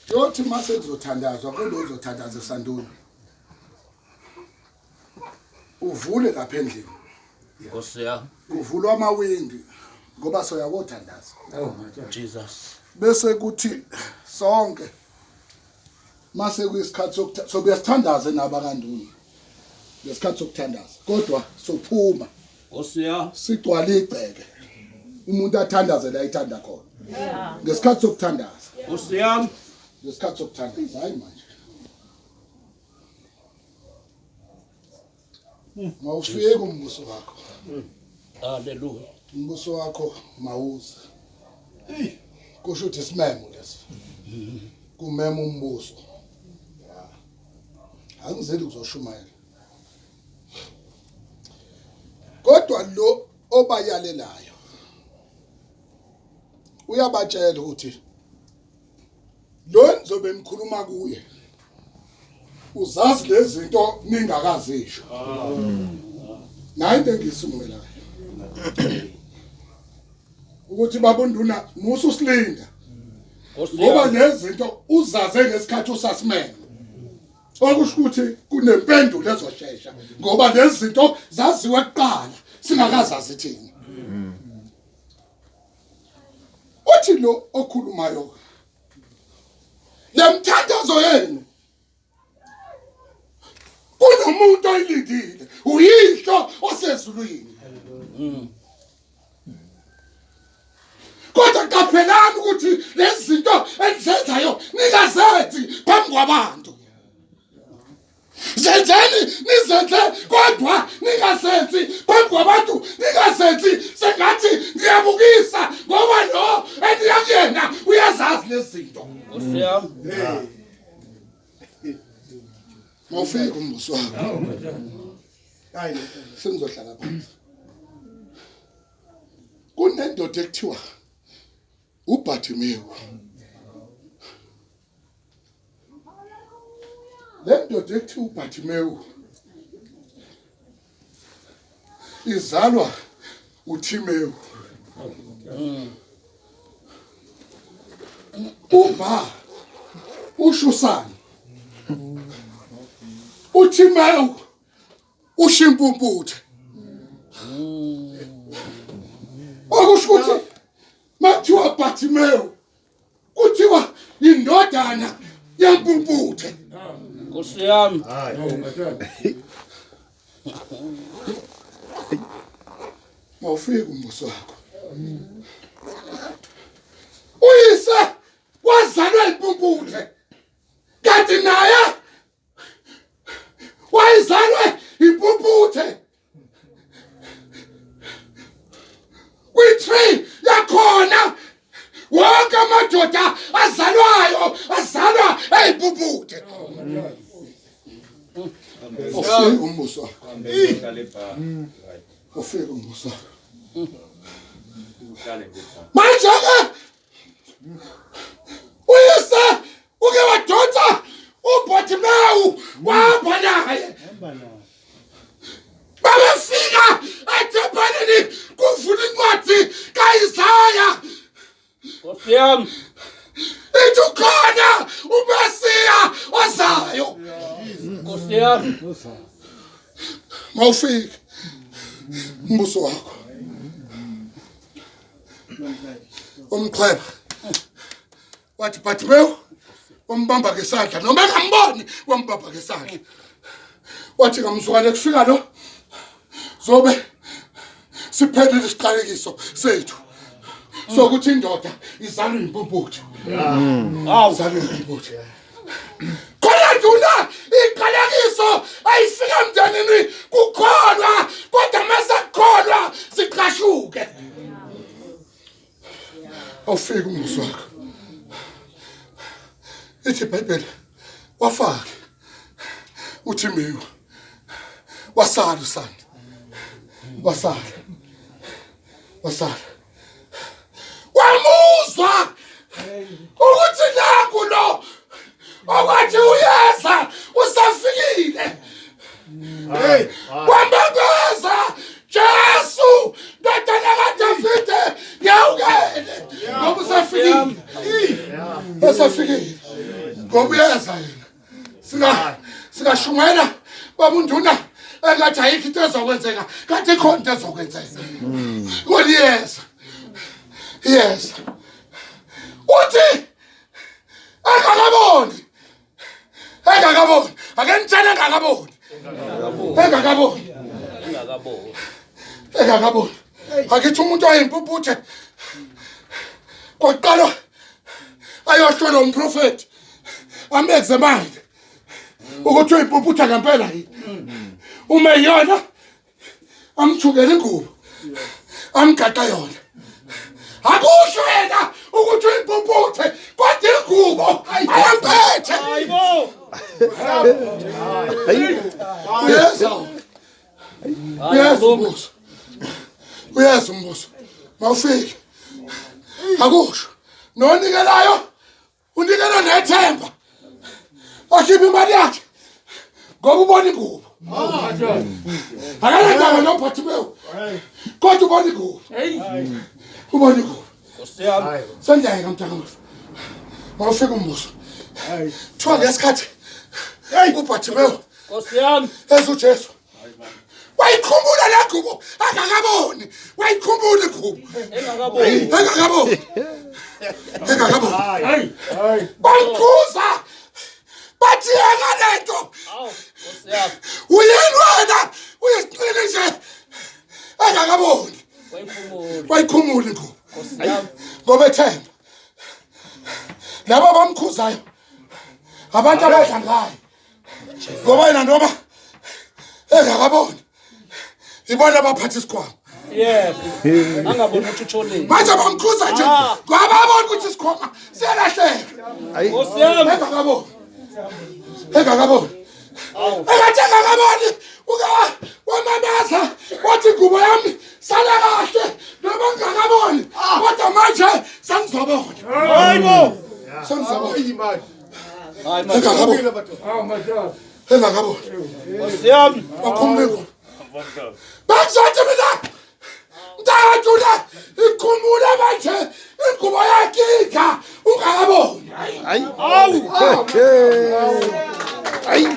Yothi mase kuzothandazwa kulo uzothandaza esanduni. Uvule lapha endlini. Nkosi yami. Kuvulwa amawindi ngoba soya kothandaza. Oh my God. Jesus. Bese kuthi sonke mase kuyisikhathi sokuya sithandaze nabakanduna. Ngesikhathi sokuthandaza kodwa sophuma. Nkosi yami. Sigcwala igceke. Umuntu athandaze la ithanda khona. Ngesikhathi sokuthandaza. Nkosi yami. Ngesikhathi sokuthandaza hayi manje. Mawufike umbuso wakho. Hallelujah. Umbuso wakho mawuze. Kusho ukuthi isimemo leso. Kumema umbuso. Angizeli kuzoshumayela. Kodwa lo obayalelayo uyabatshela ukuthi lo nizobe nikhuluma kuye uzazi lezi zinto ningakazisho. Nayi into engiyisungulayo ukuthi babunduna musa usilinda ngoba lezi zinto uzaze ngesikhathi usasimeme okusho ukuthi kunempendulo ezoshesha ngoba lezi zinto zaziwe kuqala singakazazi thina. Uthi lo okhulumayo lemthandazo yenu kunomuntu oyilindile uyihlo osezulwini. Kodwa qaphelani ukuthi lezi zinto enizenzayo ningazenzi phambi kwabantu. Zenzeni nizenze kodwa ningazenzi phambi kwabantu, ningazenzi sengathi niyabukisa ngoba lo eniya kuyena uyazazi lezi zinto. Nkosi yami. Mawufika umbuso wakho. Sengizohlala phansi. Kunendoda ekuthiwa uBartimewu. Le ndoda ekuthiwa uBartimewu izalwa uThimewu. Uba ushusana uThimewu ushimpumputhe. Okusho ukuthi makuthiwa Bartimewu kuthiwa indodana yempumputhe. Nkosi yami. Mawufika umbuso wakho. Uyise wazalwa impumputhe kanti naye wayezalwe impumputhe kwi-tree yakhona wonke amadoda azalwayo azalwa eyimpumputhe. Ufike umbuso wakho. Ufike umbuso wakho. Manje-ke uyise uke wadonsa uBartimewu wahamba naye. Babefika ethempelini kuvula incwadi kaIsaya. Nkosi yami. Ithi ukhona uMesiya ozayo. Nkosi yami. Mawufika umbuso wakho. Umqhweba wathi Bartimewu wambamba ngesandla noma engamboni wambamba ngesandla wathi ngamzukwane kufika lo zobe siphelile isiqalekiso sethu sokuthi indoda izalwe impumputhe. Awu. Izalwe impumputhe khona nduna iqalekiso ayifika emndenini kukholwa kodwa mase kukholwa siqashuke. Awufiki umbuso wakho. Ithi iBhayibheli wafaka uthi miwa wasala usanda wasala wasala wamuzwa ukuthi nangu lo okwathi uyeza usafikile. Hey, wambabeza Jesu ndodana kaDavide ngiyawukele ngoba usafikile. Esefikile. Ngoba uyeza yena. Singa singashumayela baba unduna engathi ayikho into ezokwenzeka kanti ikhona into ezokwenzeka. Kodwa iyeza. Iyeza. Uthi engakaboni engakaboni ake nitshele engakaboni engakaboni Engakaboni. Engakaboni akithi umuntu oyimpumputhe kwaqala ayohlolwa umprofeti am-examine ukuthi uyimpumputhe ngempela yini uma iyona amthukele ingubo amgaqa yona akusho yena ukuthi uyimpumputhe kodwa ingubo ayamphethe Hayibo. uyeza uyeza umbuso uyeza umbuso mawufike akusho nonikelayo unikela nethemba akhiphe imali yakhe ngoba ubona ingubo akanandaba nophathimewu kodwa ubona ingubo ubona ingubo Nkosi yami. sendiyayeka mntakamafa mawufika umbuso kuthiwa ngesikhathi ubhathimewu Nkosi yami. eza ujesu wayikhumbula le ngubo angakaboni wayikhumbula ingubo Engakaboni. engakaboni engakaboni bamkhuza bathi yeka le nto Awu, Nkosi yami. uyini wena uyisinqini nje engakaboni Wayikhumula. wayikhumula ingubo Nkosi yami. ngoba ethemba laba bamkhuzayo abantu abadla ngayo ngoba yena noma engakaboni ibona abaphatha isikhwama Yebo. Angaboni ukuthi utholeni. Manje bamkhuza nje Ah. ngoba babona ukuthi isikhwama siyalahleka. Nkosi yami. Engakaboni. Engakaboni. Awu. Engathi engakaboni uke wamamaza wathi ingubo yami sala kahle noma ngingakaboni kodwa manje sengizobona. Hayibo. Sengizobona. Hayi man. Engakaboni. Engakaboni. Nkosi yami. Wakhumula ingubo. Bengizothi mina mntakajula ikhumbule manje ingubo yakhe ungakaboni. Hayi. Awu. Hayi.